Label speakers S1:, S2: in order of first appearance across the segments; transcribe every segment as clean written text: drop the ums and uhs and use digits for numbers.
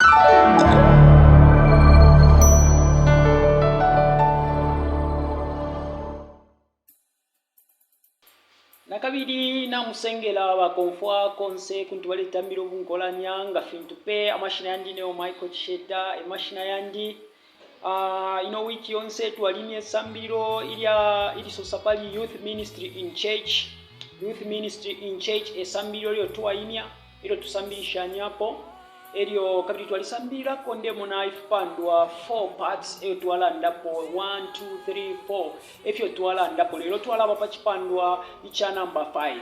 S1: Na kabili namusengela bakomfwa konse kuntu baletambila ubunkolanya nga fintu pe amashina yandi neo Michael Chisheta e mashina yandi. Uh, ino wiki yonse twalimye isambililo ilya ilisosa pali youth ministry in church. Youth ministry in church esambililo ilyo twaimya ilyo tusambilishanyapo. Elyo kabili twalisambililako ndemona ifipandwa 4 parts eyo twalandapo 1 2 3 4 efyo twalandapo lelo twalaba pa cipandwa ica namba 5.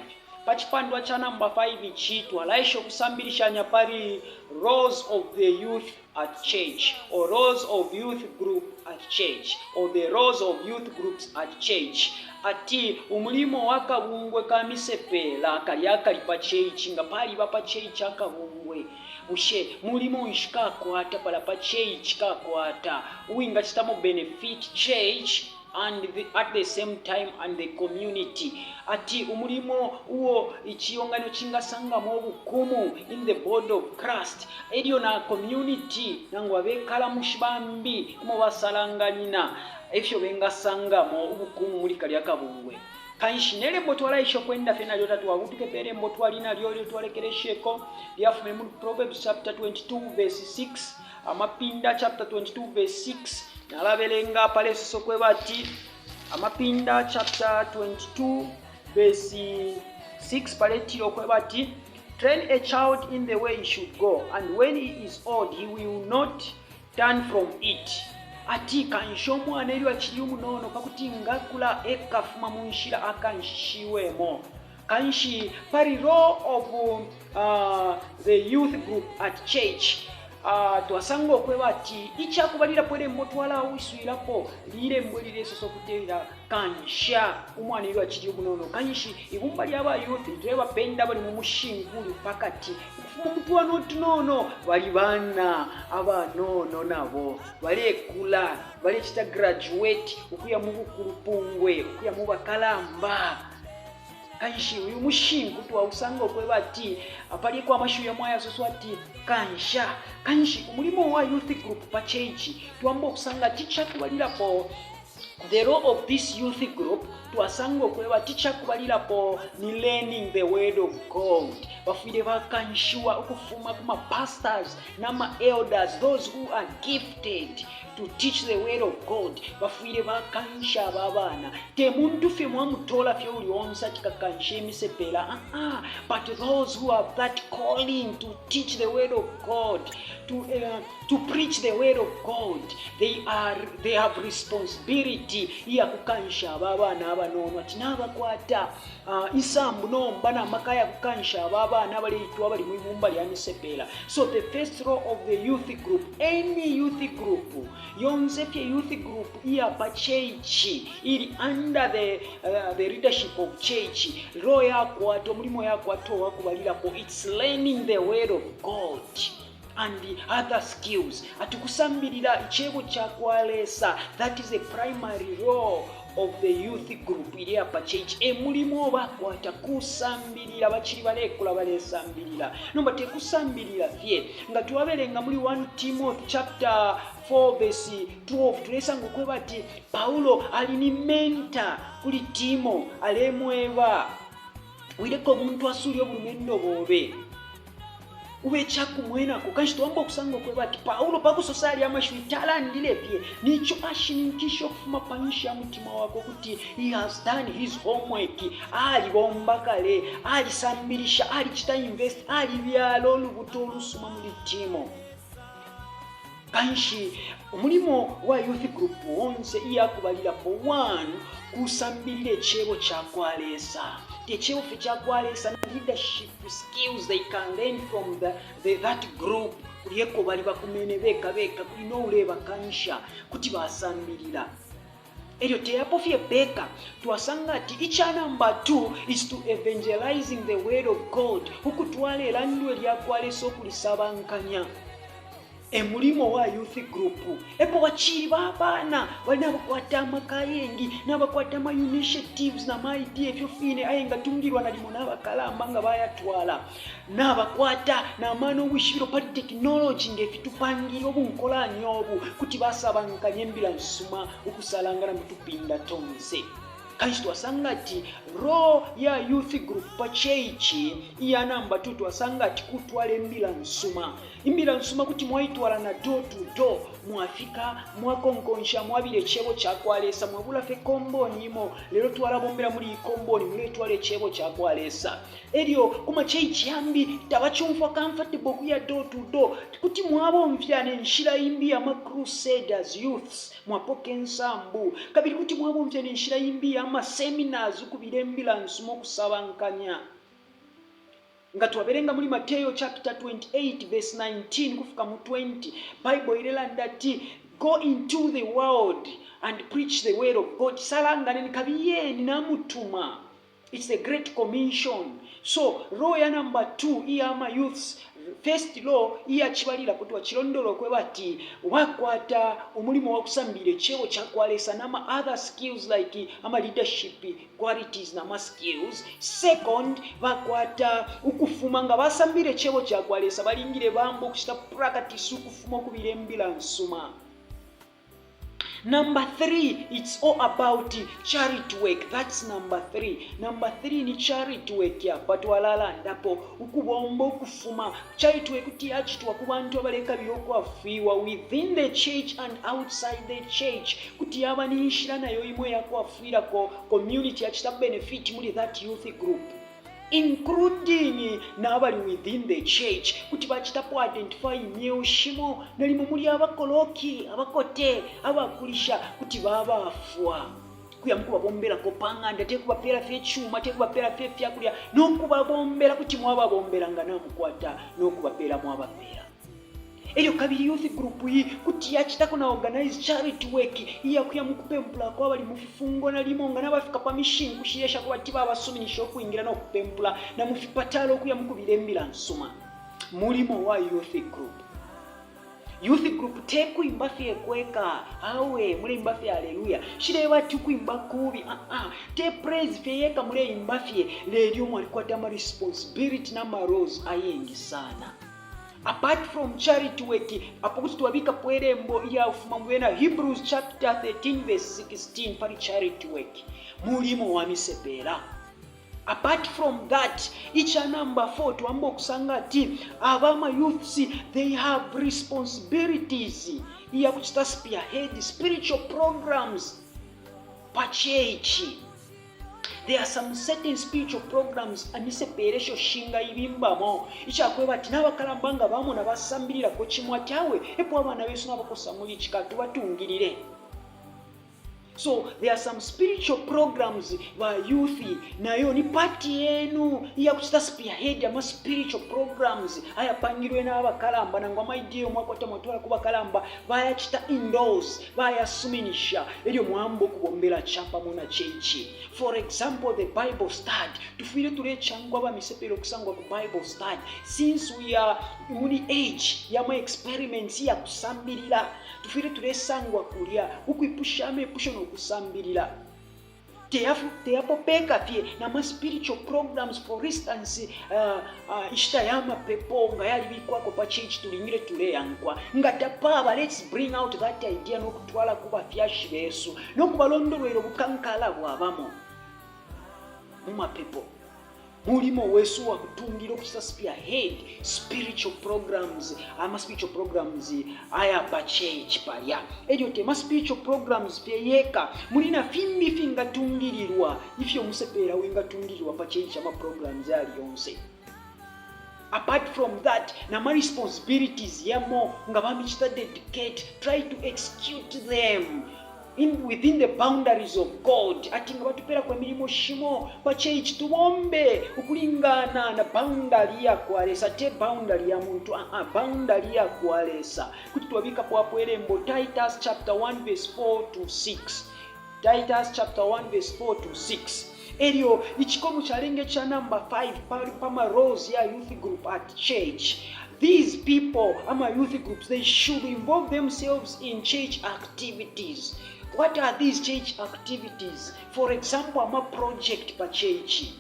S1: Pa cipandwa ca namba 5 ici twalaesha ukusambilishanya pali roles of the youth at church or roles of youth group at church or the roles of youth groups at church ati umulimo wa kabungwe ka misepela kalya kali pa church nga paliba pa church akabungwe bushe mulimo nshi kakwata pala pa church kakwata uwingacitamo benefit church and the, at the same time and the community ati umulimo uo icilonganino cingasangamo ubukumu in the body of Christ elyo na community nangu abekala mushi bambi emo basalanganina efyo bengasangamo ubukumu muli kalya kabungwe. Kanshi ne lembo twalaisha ukwenda fye nalyo tatwabutuke pe lembo twali nalyo ilyo twalekelesheko lyafumine mu Proverbs chapter 22 verse 6 Amapinda chapter 22 verse 6 nalabelenga palesoso kweba ati Amapinda chapter 22 verse 6 paletila ukweba ati train a child in the way he should go and when he is old he will not turn from it ati kansha umwana ilyo acili umunono pakuti ngakula ekafuma mu nshila akanshishiwemo Kanshi pali role of uh, the youth group at church uh, twasanga ukweba ati icakubalilapo ilembo twalawiswilapo lilembo lilesosa ukutila kansha umwana ilyo acili umunono. Kanshi ibumba lya ba youth tulebapenda bali mu mushinku uli pakati ukufuma mutwana utunono bali bana abanono nabo balekula balecita graduate ukuya mu bukulupungwe ukuya mu bakalamba. Kanshi uyu mushinku twausanga ukweba ati apaliko amashiwi yamo ayasoswa ati kansha. Kanshi umulimo wa youth group pa church twamba ukusanga ati icakubalilapo the role of this youth group twasanga ukweba ati icakubalilapo ni learning the word of God. Bafwile bakanshiwa ukufuma ku ma pastors na ma elders those who are gifted to teach the word of God bafwile bakansha aba bana te muntu fye mwamutola fye uli onse ati kakansha imisepela uh -uh. but those who have that calling to teach the word of God to, uh, to preach the word of God they are they have responsibility iya kukansha aba bana abanono ati nabakwata uh, insambu nomba na maka ya kukansha aba bana abaleitwa abali mwi bumba lya misepela. So the first role of the youth group, any youth group, yonse fye youth group iya pa church ili under the, uh, the leadership of church, role yakwata umulimo yakwata uwakubalilapo, it's learning the word of God and other skills ati kusambilila icebo ca kwa Lesa that is a primary role of the youth group ili apa church e mulimo bakwata kusambilila bacili balekula balesambilila nomba te kusambilila fye nga twabelenga muli 1 Timothy chapter 4 verse 12 tulesanga ukweba ati Paulo ali ni mentor kuli Timo alemweba wileka umuntu asule ubulumendo bobe ube icakumwenako. Kanshi twamba ukusanga ukweba ati Paulo pa kusosa yalya amashiwi talandile fye, nico ashininkishe ukufuma pa nshi ya mutima wakwe ukuti he has done his homework, alibomba kale, alisambilisha, alicita invest, alibyala ulubuto ulusuma muli Timo. Kanshi umulimo wa youth group onse iya kubalilapo 1 kusambilila icebo ca kwa Lesa. Te cebo fye ca kwa Lesa na leadership skills they can learn from the, the, that group. Kulya eko bali bakumene beka beka kuli no ulebakansha kuti basambilila. Elyo teyapo fye peka twasanga ati ica number 2 is to evangelizing the word of God, ukutwala ilandwe lya kwa Lesa ukulisabankanya. E mulimo wa youth group. Epo bacili babana bali nabakwata amaka ayengi, nabakwata ama initiatives na ma idea ifyo fine ayengatungilwa nalimo nabakalamba nga bayatwala. Nabakwata na mano ubwishibilo pali technology nge fitupangile ubunkolanya obu kuti basabankanya imbila nsuma ukusalangana mu tupinda tonse. Kanshi twasanga ati role ya youth group pa church iya namba 2 twasanga ati kutwala imbila nsuma. Imbila nsuma kuti mwaitwala na door to door, mwafika mwakonkonsha mwabila icebo ca kwa Lesa, mwabula fye komboni imo, lelo twalabombela muli iyi komboni muletwala icebo ca kwa Lesa. Elyo ku ma church yambi tabacumfwa comfortable kuya door to door, kuti mwabomfya ne nshila imbi ya ma crusaders youths. Mwapoka insambu, kabili kuti mwabomfya ne nshila imbi iya ma seminars ukubila imbila nsuma ukusabankanya. Nga twabelenga muli Mateo chapter 28 verse 19 kufika mu 20, Bible ilelanda ati, Go into the world and preach the word of God. Salanganeni, kabiyeni, namutuma. It's the great commission. So role ya number 2 iya ma youths, first role iya cibalilapo twacilondolola ukweba ati wakwata umulimo wa kusambilila icebo ca kwa Lesa na ma other skills like ama leadership qualities na ma skills. Second, bakwata ukufuma nga basambilila icebo ca kwa Lesa balingile bamba ukucita practice ukufuma ukubila imbila nsuma. Number 3, it's all about charity work. That's number 3. Number 3 ni charity work apa twalalandapo ukubomba ukufuma. Charity work kuti yacitwa ku bantu abalekabila ukwafwiwa within the church and outside the church. Kuti yaba ni nshila nayo imo yakwafwilako community yacita benefit muli that youth group. Including nabali within the church kuti bacitapo identify imyeo shimo nalimo muli abakoloki abakote abakulisha kuti babafwa kuya mukubabombelako pa ng'anda te kubapela fye icuma te kubapela fye ifyakulya no kubabombela kuti mwababombela nga namukwata no kubapela mwabapela. Elyo kabili youth group iyi kuti yacitako na organize charity work iyakuya mukupempulako abali mufifungo nalimo nga nabafika pa mishinku shiyesha kubati babasuminisha ukwingila no kupempula na mufipatala ukuya mukubila imbila nsuma. Mulimo wa youth group. Youth group te kwimba fye kweka, awe muleimba fye hallelujah. Shileba ati ukwimba kubi, ah ah, te praise fye yeka muleimba fye, lelyo mwalikwata ama responsibility na ma roles ayengi sana. Apart from charity work, apo kuti twabikapo ilembo ilyafuma mu bena Hebrews chapter 13 verse 16 pali charity work, mulimo wa misepela. Apart from that, icha number 4 twamba okusanga ati aba ama youths they have responsibilities iya kuchita spearhead spiritual programs pa church. There are some certain spiritual programs amisepele isho shingaibimbamo icakweba ati nabakalamba nga bamona basambililako cimo ati awe epo abana besu nabakosa muli ici katubatungilile. So there are some spiritual programs ba youth nayo ni part yenu iyakucita spearhead ama spiritual programs ayapangilwe n'abakalamba nangu ama idea mwakwata mwatwala ku bakalamba bayacita indoors bayasuminisha elyo mwamba ukubombela capamo na church. For example, the Bible study. Tufwile tulecangwa abamisepela ukusangwa ku Bible study since we are muli age ya ma experiments ya kusambilila. Tufwile tulesangwa kulya ukwipusha amepusho no kusambilila. Teyapo peka fye na ma spiritual programs, for instance, inshita ya mapepo nga yalibikwako pa church tulingile tuleyankwa. Nga tapaba, let's bring out that idea no kutwala ku bafyashi besu no kubalondolwela ubukankala bwabamo mu mapepo. Mulimo wesu uwa kutungila ukucita spearhead spiritual programs, ama spiritual programs aya pa church palya. Elyo te ma spiritual programs fye yeka, muli na fimbi ifingatungililwa ifyo umusepela wingatungililwa pa church ama programs ayali yonse. Apart from that, na ma responsibilities yamo nga bamicita dedicate, try to execute them in within the boundaries of God. Ati nga batupelako imilimo shimo pa church tubombe ukulingana na boundary ya kwa Lesa, te boundary ya muntu, ah ah, boundary ya kwa Lesa. Kuti twabikapo apo ilembo Titus chapter 1 verse 4 to 6. Titus chapter 1 verse 4 to 6. Elyo icikomo calenga ica number 5 pali pa ma roles ya youth group at church. These people, ama youth groups, they should involve themselves in church activities. What are these church activities? For example, ama project pa church.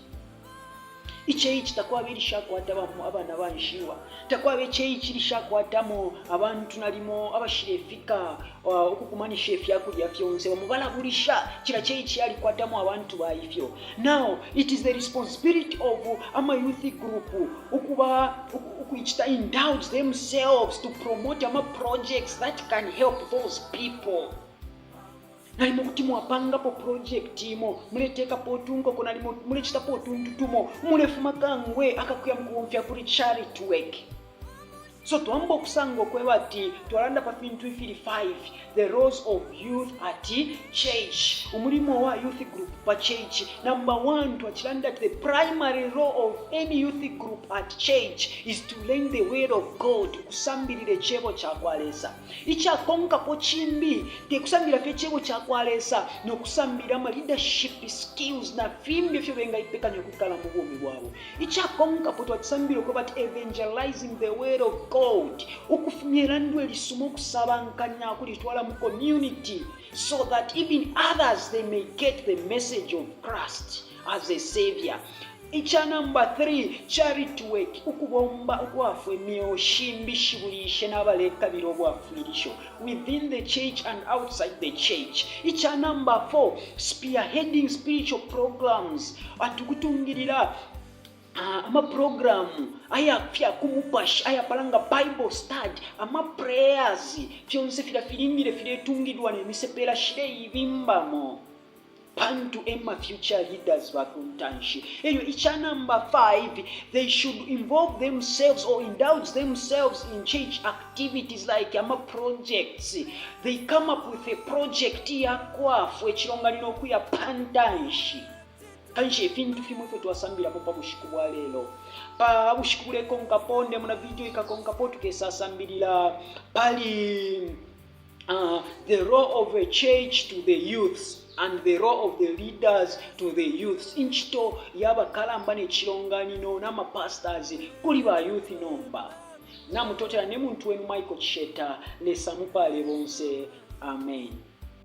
S1: Icheichi takwaba ilishakwata abana ba nshiwa, takwaba icheichi ilishakwatamo abantu nalimo abashilefika uh, ukukumanisha ifyakulya fyonse, bamo balabulisha. Cila cheichi yalikwatamo abantu ba ifyo. Now it is the responsibility of ama youth group ukuba ukuichita indulge themselves to promote ama projects that can help those people. Nalimo kuti mwapangapo project imo, muletekapo utunkoko, nalimo mulecitapo utuntu tumo, umulefuma kangwe akakuya mukubomfya kuli charity work. So twamba ukusanga ukweba ati twalanda pa fintu ifili 5, the roles of youth at church, umulimo wa youth group pa church. Number 1, twacilanda ati the primary role of any youth group at church is to learn the word of God, ukusambilila icebo ca kwa Lesa. Icakonkapo cimbi te kusambilila fye Icebo ca kwa Lesa no kusambilila ama leadership skills na fimbi ifyo bengaipekanya ukwikala mu bumi bwabo. Icakonkapo twacisambilila ukweba ati evangelizing the word of God, ukufumya ilandwe lisuma, ukusabankanya, ukulitwala mu community so that even others they may get the message of Christ as a savior. Ica namba 3, charity work, ukubomba ukwafwa imyeo shimbi shibulishe na balekabila ubwafwilisho within the church and outside the church. Ica namba 4, spearheading spiritual programs, ati ukutungilila amaprogramu aya fya ku mupashi ayapala nga Bible study, ama prayers, fyonse filya filingile filetungililwa ne misepela shileibimbamo, pantu ema future leaders ba ku ntanshi. Elyo ica number 5, they should involve themselves or indulge themselves in church activities like ama projects. They come up with a project iyakwafwa icilonganino ukuya pa ntanshi. Kanshi ifintu fimo ifyo twasambilapo pa bushiku bwa lelo. Pa bushiku bulekonkapo, ndemona video ikakonkapo, tukesasambilila pali the role of a church to the youths and the role of the leaders to the youths, incito yabakalamba ne cilonganino na mapastors kuli ba youth. Nomba namutotela ne muntu wenu Michael Chisheta. Lesa mupale bonse. Amen.